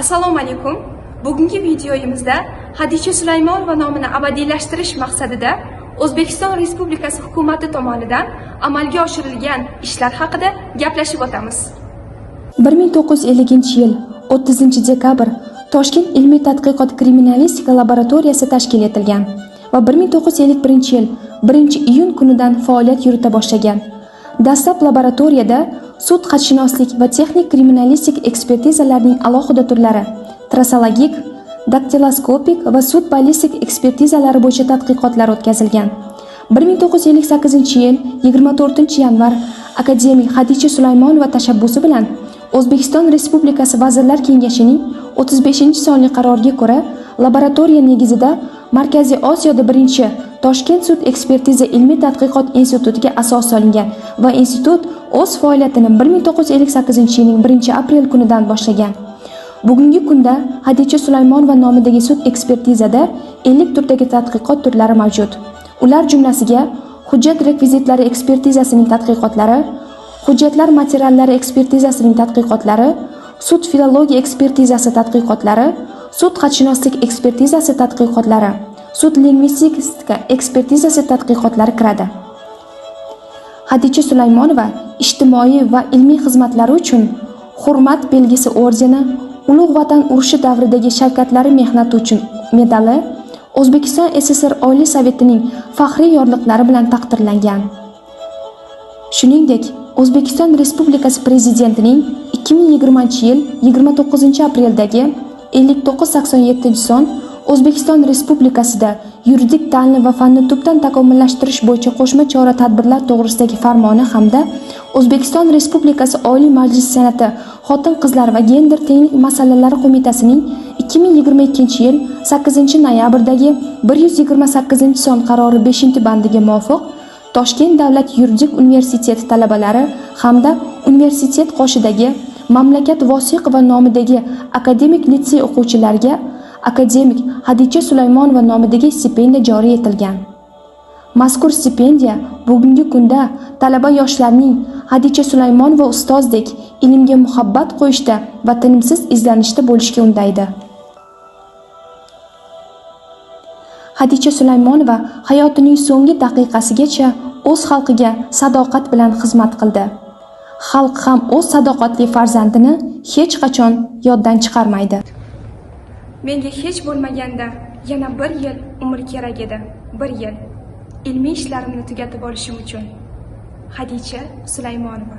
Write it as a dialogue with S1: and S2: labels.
S1: Assalomu alaykum. Bugungi videoyimizda Hadicha Sulaymonova nomini abadiylashtirish maqsadida O'zbekiston Respublikasi hukumati tomonidan amalga oshirilgan ishlar haqida gaplashib o'tamiz.
S2: 1950-yil 30 dekabr Toshkent ilmiy tadqiqot kriminalistika laboratoriyasi tashkil etilgan va 1951-yil 1 iyun kunidan faoliyat yurita boshlagan. Dastlab laboratoriyada sud xatshunoslik va texnik kriminalistik ekspertizalarning alohida turlari, trassologik, daktiloskopik va sud ballistik ekspertizalari bo'yicha tadqiqotlar o'tkazilgan. 1958-yil 24 yanvar akademik Hadicha Sulaymonova tashabbusi bilan O'zbekiston Respublikasi Vazirlar Kengashining 35-sonli qaroriga ko'ra laboratoriya negizida Markaziy Osiyoda birinchi Toshkent sud ekspertiza ilmiy tadqiqot institutiga asos solingan va institut o'z faoliyatini 1958-yilning 1 aprel kunidan boshlagan. Bugungi kunda Hadicha Sulaymonova nomidagi sud ekspertizada 50 turdagi tadqiqot turlari mavjud. Ular jumlasiga hujjat rekvizitlari ekspertizasining tadqiqotlari, hujjatlar materiallari ekspertizasining tadqiqotlari, sud filologiya ekspertizasi tadqiqotlari, sud xatshunoslik ekspertizasi tadqiqotlari, sud lingvistika ekspertizasi tadqiqotlari kiradi. Hadicha Sulaymonova ijtimoiy va ilmiy xizmatlari uchun Hurmat belgisi ordeni, Ulug' Vatan urushi davridagi shavkatlari mehnati uchun medali, O'zbekiston SSR Oliy Sovetining faxriy yorliqlari bilan taqdirlangan. Shuningdek, O'zbekiston Respublikasi Prezidentining 2020-yil 29 apreldagi 5987-son O'zbekiston Respublikasida yuridik ta'lim va fanni tubdan takomillashtirish bo'yicha qo'shma chora-tadbirlar to'g'risidagi farmoni hamda O'zbekiston Respublikasi Oliy Majlisi Senati Xotin-qizlar va gender tenglik masalalari qo'mitasining 2022-yil 8 noyabrdagi 128-son qarori 5-bandiga muvofiq Toshkent davlat yuridik universiteti talabalari hamda universitet qoshidagi Mamlakat Vosiqova nomidagi akademik litsey o'quvchilariga akademik Hadicha Sulaymonova nomidagi stipendiya joriy etilgan. Mazkur stipendiya bugungi kunda talaba yoshlarning Hadicha Sulaymonova ustozdek ilmga muhabbat qo'yishda va tinimsiz izlanishda bo'lishga undaydi. Hadicha Sulaymonova hayotining so'nggi daqiqasigacha o'z xalqiga sadoqat bilan xizmat qildi. Xalq ham o'z sadoqatli farzandini hech qachon yoddan chiqarmaydi.
S1: Menga hech bo'lmaganda yana bir yil umr kerak edi. Bir yil. Ilmiy ishlarimni tugatib olishim uchun. Hadicha Sulaymonova.